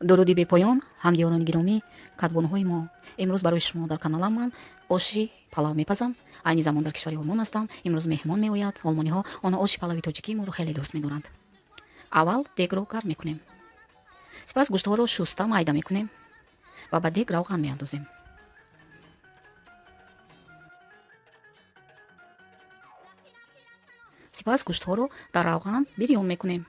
Дуруди бепоён, ҳамдиёрони гиромӣ, кадбонуҳои мо. Имрӯз барои шумо дар каналам ман оши палав мепазам. Айни замон дар кишвари Олмон ҳастам. Имрӯз меҳмон меояд. Олмониҳо онҳо оши палави тоҷикии моро хеле дӯст медоранд. Аввал дегро гарм мекунем. Сипас гӯштҳоро шуста майда мекунем ва ба дег равған меандозем. Сипас гӯштҳоро дар равған бирён мекунем.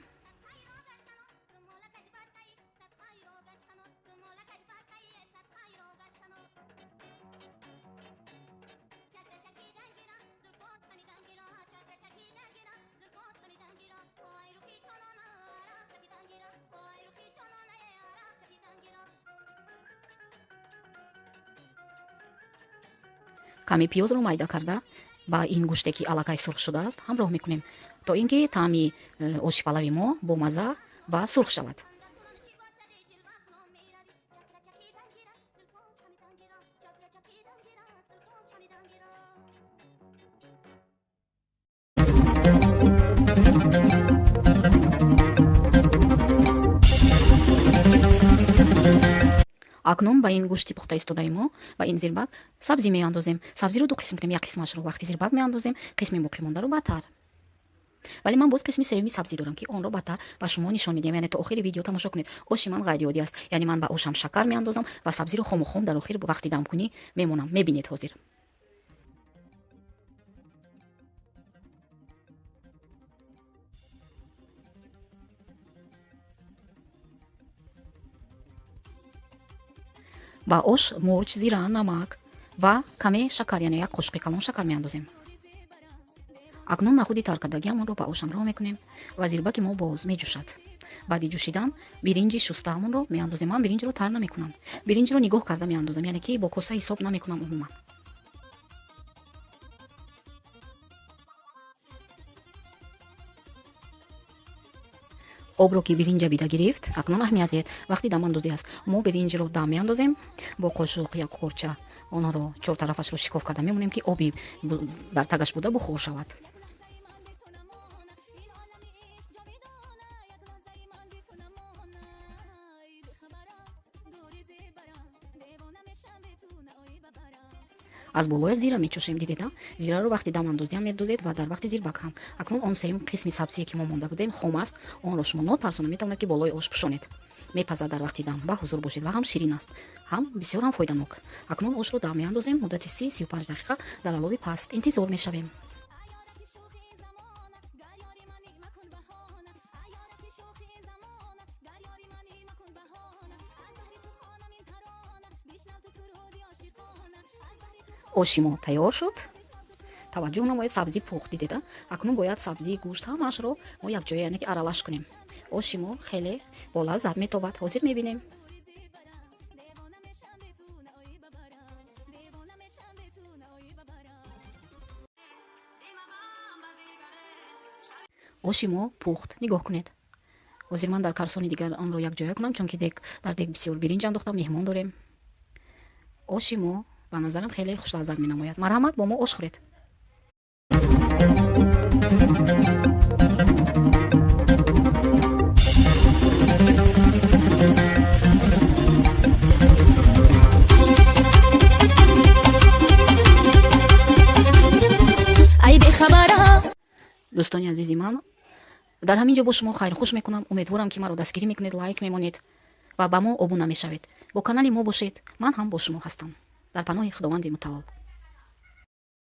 Каме пиёзро майда карда ба ин гӯште ки аллакай сурх шудааст ҳамроҳ мекунем, то ин ки таъми оши палави мо бомазза ва сурх шавад. Акнун ба ин гӯшти пухта истодаи мо, ба ин зирбак сабзӣ меандозем. Сабзиро ду қисм кунем: як қисмашро вақти зирбак меандозем, қисми боқимондаро баъдтар. Вале ман боз қисми сеюми сабзӣ дорам, ки онро баъдтар ба шумо нишон медиҳам. Яъне то охири видео тамошо кунед. Оши ман ғайриоддӣ аст, яъне ман ба ошам шакар меандозам ва сабзиро хому хом дар охир вақти дамкунӣ мемонам. Мебинед ҳозир. Ба ош мурч, зира, намак ва каме шакар, яъне як қошуқи калон шакар меандозем. Акнун нахуди таркардагиамонро ба ош ҳамроҳ мекунем ва зирбаки мо боз меҷӯшад. Баъди ҷӯшидан биринҷи шустаамонро меандозем. Ман биринҷро тар намекунам, биринҷро нигоҳ карда меандозам, яъне ки бо коса ҳисоб намекунам умуман. Обро ки биринҷа бида гирифт, акнун аҳамият диҳед, вақти дамандозӣ аст. Мо биринҷро дам меандозем, бо қошуқ як корча онҳоро чор тарафашро шикоф карда мемонем, ки оби дар тагаш буда бухор шавад. Аз болояш зира мечошем. Дидед, зираро вақти дамандозиам медозед ва дар вақти зирбак ҳам. Акнун он сеюм қисми сабзие ки мо монда будем хом аст, онро шумо нотарсона метавонед ки болои ош пӯшонед. Мепазад дар вақти дам, ба ҳузур бошед, ва ҳам ширин аст, ҳам бисёр ҳам фоиданок. Акнун ошро дам меандозем, муддати 30-35 дақиқа дар алови паст интизор мешавем. Оши мо тайёр шуд. Таваҷҷӯҳ намоед, сабзӣ пухт, дидед. Акнун бояд сабзии гӯшт ҳамаашро мо якҷоя, яъне ки аралаш кунем. Оши мо хеле бо лаззат метобад. Ҳозир мебинем. Оши мо пухт, нигоҳ кунед. Ҳозир ман дар карсони дигар онро якҷоя кунам, чунки дар дег бисёр биринҷ андохтам, меҳмон дорем. Оши мо ба назарам хеле хушлаззат менамояд. Марҳамат, бо мо ош хӯред. Дӯстони азизи ман, дар ҳамин ҷо бо шумо хайрхуш мекунам. Умедворам, ки маро дастгирӣ мекунед, лайк мемонед ва ба мо обуна мешавед. Бо канали мо бошед, ман ҳам бо шумо ҳастам. Дар паноҳи Худованди мутаол.